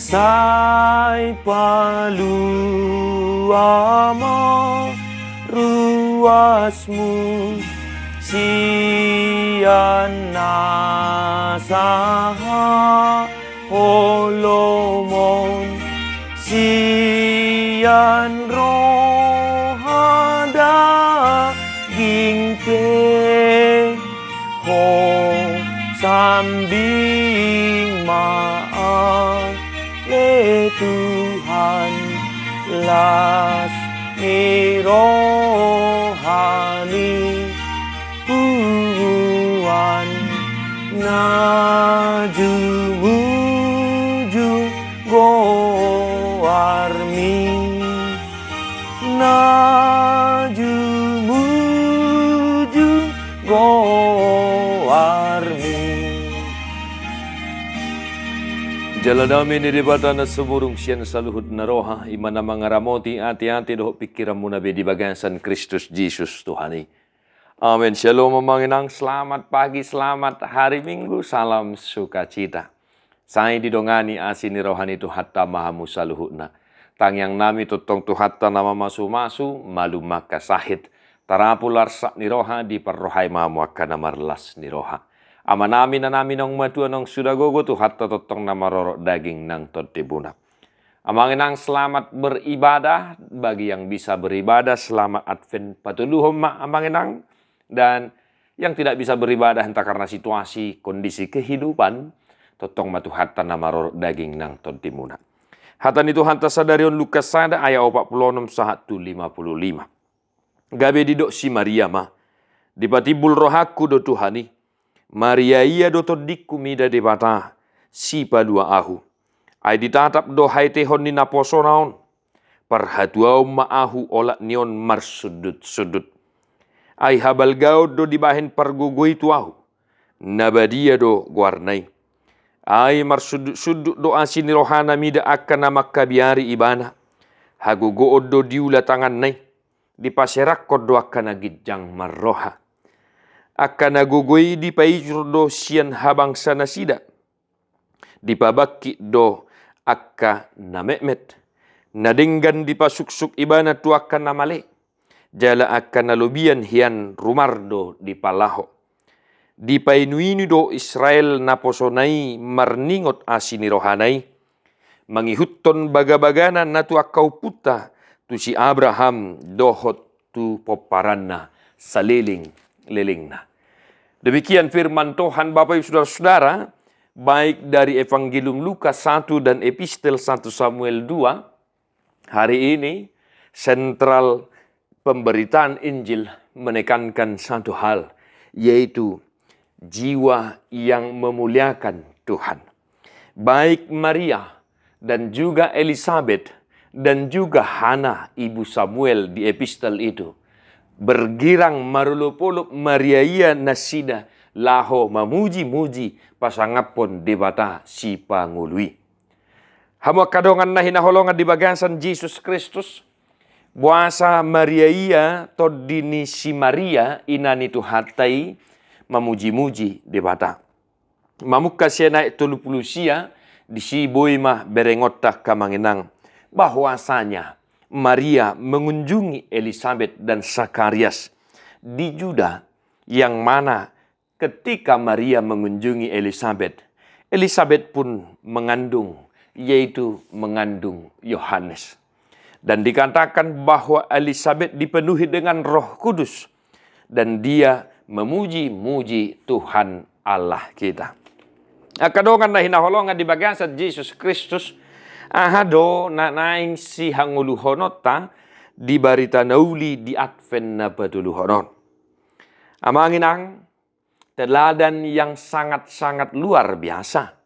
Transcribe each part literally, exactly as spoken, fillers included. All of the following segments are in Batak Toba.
Sai palua ma ruasmu sian nasa haholomon, sian roha daging pe ho sambing ma ale Tuhan, las ni roha ni punguan na jumujung goarmi, na jumujung goarmi. Jala dame ni Debata na sumurung sian saluhut na roha, i ma na mangaramoti ateate dohot pingkiranmuna be di bagasan Kristus Jesus Tuhan i. Amen. Syalom amang inang, selamat pagi, selamat hari Minggu, salam sukacita. Sai didongani asi ni roha ni Tuhanta ma hamu saluhutna. Tangiang nami tongtong Tuhanta na mamasumasu, malum angka sahit, tarapul arsak ni roha, diparrohai ma hamu angka na marlas ni roha. Ama nami, ina nami naung matua, naung suda gogo, Tuhanta tongtong na marorot daging nang tondimuna. Amang inang, selamat beribadah. Bagi yang bisa beribadah, selamat Advent patoluhon ma amang inang. Dan yang tidak bisa beribadah entah karena situasi, kondisi kehidupan, tongtong ma Tuhanta na marorot daging nang tondimuna. Hata ni Tuhanta sadari on, Lukas sada ayat opat pulu onom sahat tu lima pulu lima. Gabe didok si Maria ma: Dipatimbul rohangku do Tuhan i, mariaia do tondingku mida Debata, Sipalua ahu. Ai ditatap do haetehon ni naposona on, parhatuaon ma ahu olat ni on marsundutsundut. Ai habalgaon do dibahen pargogoi tu ahu, na badia do goarna i. Ai marsundutsundut do asi ni rohana mida angka na mangkabiari ibana. Hagogoon do diula tanganna i, dipaserangkon do angka na ginjang marroha. Angka na gogo i dipaijur do sian habangsa nasida. Dipabangkit do angka na metmet. Na denggan dipasuksuk ibana tu angka na male. Jala angka na lobian hian rumar do dipalaho. Dipainuinu do Israel naposona i marningot asi ni rohana i, mangihuthon bagabagana na tu angka ompunta, tu si Abraham dohot tu pomparanna saleleng-lelengna. Demikian firman Tuhan, Bapak Ibu Saudara-saudara, baik dari Evangelium Lukas satu dan Epistel satu Samuel dua, hari ini sentral pemberitaan Injil menekankan satu hal, yaitu jiwa yang memuliakan Tuhan. Baik Maria dan juga Elisabet dan juga Hana, ibu Samuel di epistel itu, bergirang marolopolop mariaia nasida laho mamujimuji pasangaphon Debata Sipangolu i. Hamu angka dongan na hinaholongan di bagasan Jesus Kristus, boasa mariaia tondi ni si Maria, ina ni Tuhanta i, mamujimuji Debata? Mamungka sian ayat tolu pulu sia, disi boi ma berengonta angka amang inang, bahwasanya Maria mengunjungi Elisabet dan Zakarias di Yuda, yang mana ketika Maria mengunjungi Elisabet, Elisabet pun mengandung, yaitu mengandung Yohanes. Dan dikatakan bahwa Elisabet dipenuhi dengan Roh Kudus, dan dia memuji-muji Tuhan Allah kita. Angka dongan na hinaholongan di bagasan Jesus Kristus, aha do na naeng sihangoluhononta di barita na uli di Advent na patoluhon on? Amang inang, teladan yang sangat-sangat luar biasa,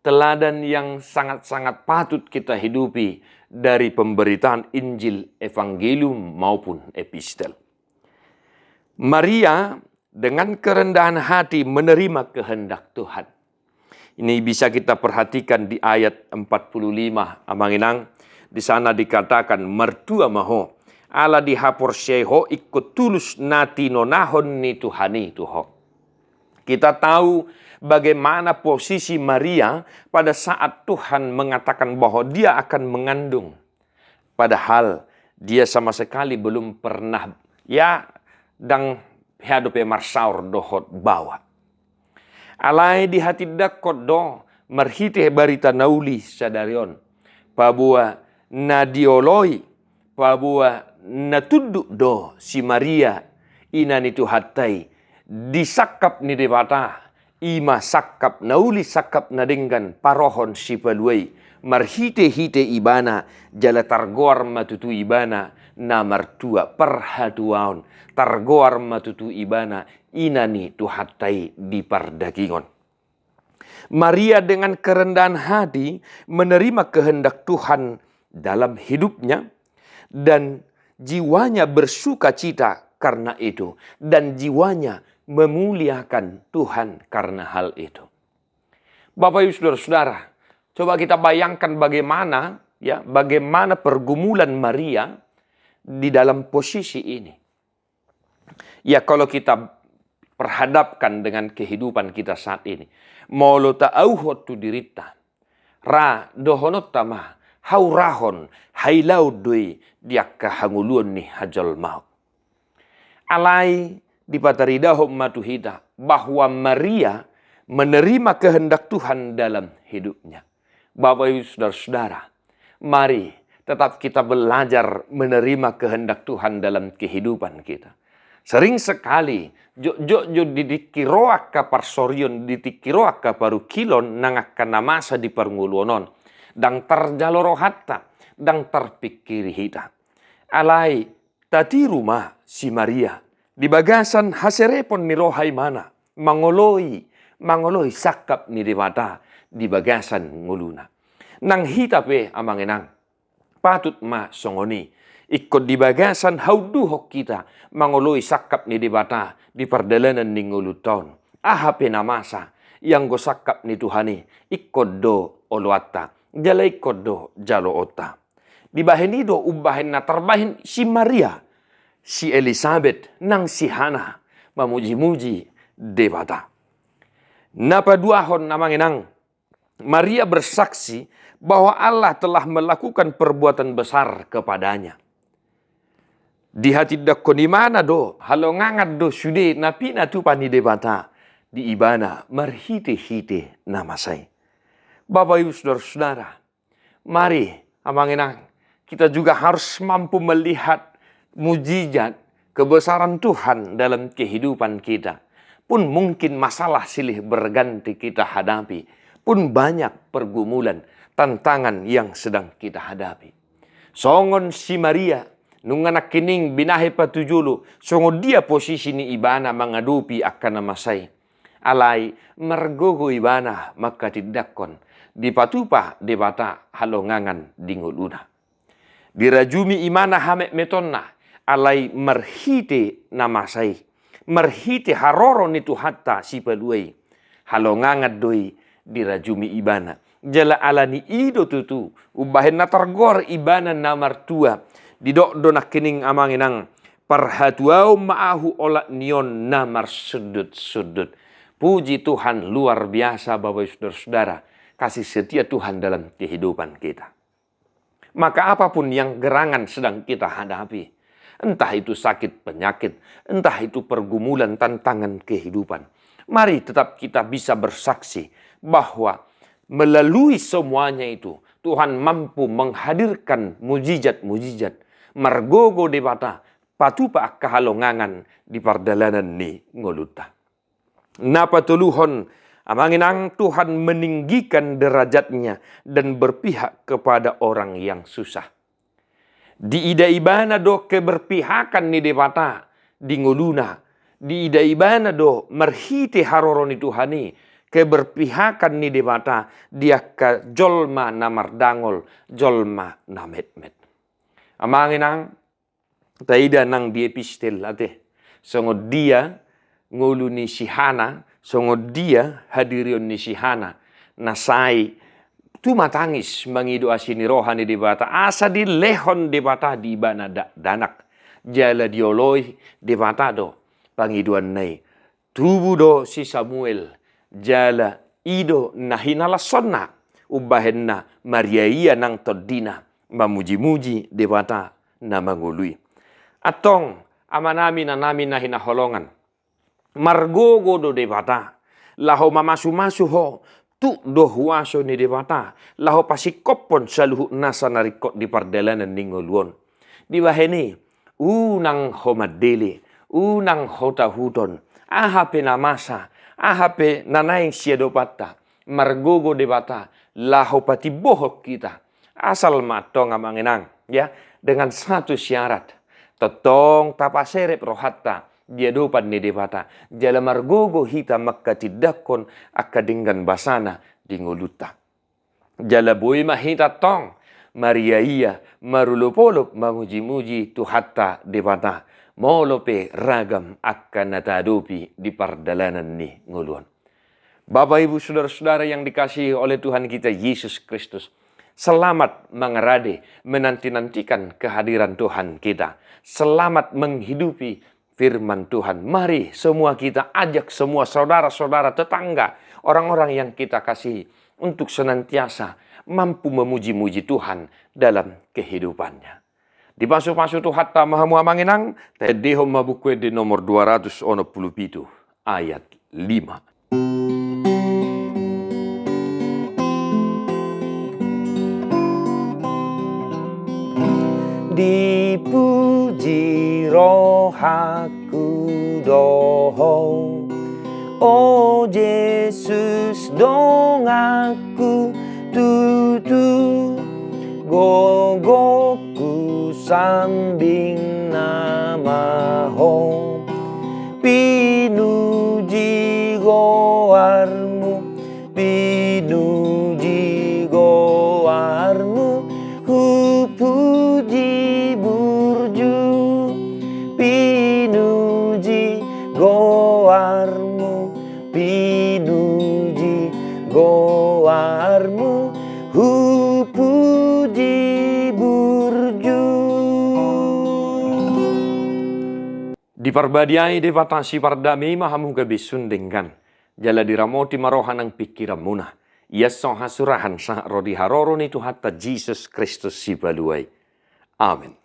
teladan yang sangat-sangat patut kita hidupi dari pemberitaan Injil, Evangelium maupun Epistel. Maria dengan kerendahan hati menerima kehendak Tuhan. Ini bisa kita perhatikan di ayat empat puluh lima, amang inang. Di sana dikatakan, "Martua ma ho, ala dihaporseai ho ingkon tulus na tinonahon ni Tuhan i tu ho." Kita tahu bagaimana posisi Maria pada saat Tuhan mengatakan bahwa dia akan mengandung. Padahal dia sama sekali belum pernah, ya, ndang hea dope marsaor dohot baoa. Alai dihatindangkon do marhite barita na uli sadari on, paboa na dioloi, paboa na tunduk do si Maria, ina ni Tuhanta i, di sangkap ni Debata, i ma sangkap na uli, sangkap na denggan, parohon Sipalua i, marhite-hite ibana, jala targoar ma tutu ibana na martua, parhatuaon, targoar ma tutu ibana ina ni Tuhanta i di pardagingon. Maria dengan kerendahan hati menerima kehendak Tuhan dalam hidupnya, dan jiwanya bersukacita karena itu, dan jiwanya memuliakan Tuhan karena hal itu. Bapak Ibu Saudara-saudara, coba kita bayangkan bagaimana, ya, bagaimana pergumulan Maria di dalam posisi ini. Ya, kalau kita perhadapkan dengan kehidupan kita saat ini, molo taauhon tu dirinta, ra dohononta ma, haurahon, hailaon do i di angka hangoluan ni hajolmaon. Alai dipataridahon ma tu hita bahwa Maria menerima kehendak Tuhan dalam hidupnya. Bapak Ibu Saudara-saudara, mari tetap kita belajar menerima kehendak Tuhan dalam kehidupan kita. Sering sekali, jotjot jo di tingki ro angka parsorion, di tingki ro angka parungkilon nang angka na masa di parngoluon on, ndang tarjalo rohanta, ndang tarpingkiri hita. Alai tatiru ma si Maria, di bagasan haserepon ni roha ibana, mangoloi, mangoloi sangkap ni Debata di bagasan ngoluna. Nang hita pe, amang inang, patut ma songon i. Ingkon di bagasan haunduhon hita mangoloi sangkap ni Debata di pardalanan ni ngolunta on. Aha pe na masa, ianggo sangkap ni Tuhan i, ingkon do oloanta, jala ingkon do jaloonta. Dibahen i do umbahen na tarbahen si Maria, si Elisabet, nang si Hana mamuji-muji Debata. Na paduahon, amang inang, Maria bersaksi bahwa Allah telah melakukan perbuatan besar kepadanya. Dihatindangkon ibana do, halongangan do sude na pinatupa ni Debata di ibana marhite-hite na masa i. Bapak Ibu Saudara-saudara, mari, amang inang, kita juga harus mampu melihat mujizat kebesaran Tuhan dalam kehidupan kita. Pun mungkin masalah silih berganti kita hadapi, pun banyak pergumulan, tantangan yang sedang kita hadapi. Songon si Maria, nunga nangkining binahen patujolo, songon dia posisi ni ibana mangadopi angka na masa i. Alai margogo ibana mangkatindangkon, dipatupa Debata halongangan di ngoluna. Dirajumi ibana hametmetonna, alai marhite na masa i, marhite haroro ni Tuhanta Sipalua i, halongangan do i dirajumi ibana. Jala ala ni i do tutu, umbahen na targoar ibana na martua, didok do nangkining, amang inang, parhatuaon ma ahu olat ni on na marsundutsundut. Puji Tuhan, luar biasa, Bapak Ibu Saudara-saudara, kasih setia Tuhan dalam kehidupan kita. Maka apapun yang gerangan sedang kita hadapi, entah itu sakit penyakit, entah itu pergumulan tantangan kehidupan, mari tetap kita bisa bersaksi bahwa melalui semuanya itu Tuhan mampu menghadirkan mujizat-mujizat, margogo Debata patupa angka halongangan di pardalanan ni ngolunta. Na patoluhon, amang inang, Tuhan meninggikan derajatnya dan berpihak kepada orang yang susah. Diida ibana do keberpihakan ni Debata di ngoluna, diida ibana do marhite haroro ni Tuhan i keberpihakan ni Debata di angka jolma na mardangol, jolma na metmet. Amang inang, taida nang di epistel ate, songon dia ngolu ni si Hana, songon dia hadirion ni si Hana, na sai tumatangis mangido asi ni roha ni Debata asa dilehon Debata di ibana dakdanak, jala dioloi Debata do pangidoanna i. Tubu do si Samuel jala i do na hinalashonna umbahen na mariaia nang tondina mamujimuji Debata na mangolu i. Antong, amanami, inanami na hinaholongan, margogo do Debata laho mamasumasu ho. Tuk do huaso ni Debata laho pasingkophon saluhut nasa na ringkot di pardalanan ni ngolu on. Dibahen i, unang ho mandele, unang ho tahuton, aha pe na masa, aha pe na naeng siadopanta, margogo Debata laho patimbohon hita. Asal ma antong, amang inang, ya, dengan satu syarat. Tongtong tapaserep rohanta di adopan ni Debata, jala margogo hita manghatindanghon angka denggan basana di ngolunta. Jala boi ma hita antong mariaia, marolopolop mamujimuji Tuhanta Debata, molo pe ragam angka na taadopi di pardalanan ni ngolu on. Bapak, Ibu, saudara-saudara yang dikasihi oleh Tuhan kita Yesus Kristus, selamat mangarade, menanti-nantikan kehadiran Tuhan kita. Selamat menghidupi firman Tuhan. Mari semua kita ajak semua saudara-saudara, tetangga, orang-orang yang kita kasihi untuk senantiasa mampu memuji-muji Tuhan dalam kehidupannya. Dipasupasu Tuhanta ma hamu, amang inang. Taendehon ma Buku Ende nomor dua ratus onom pulu pitu, ayat lima. Dipuji rohangku do Ho, o Jesus donganku tutu, gogongku sambing nama Ho. Pinuji goarmu, pinuji goarmu, hupuji burju. Pinuji goarmu, pinuji goarmu, hupuji burju. Diparbadiai Debata sipardame i ma hamu gabe sun denggan, jala diramoti ma roha nang pingkiranmuna, ia songon hasurahan sahat ro di haroro ni Tuhanta Jesus Kristus Sipalua i. Amen.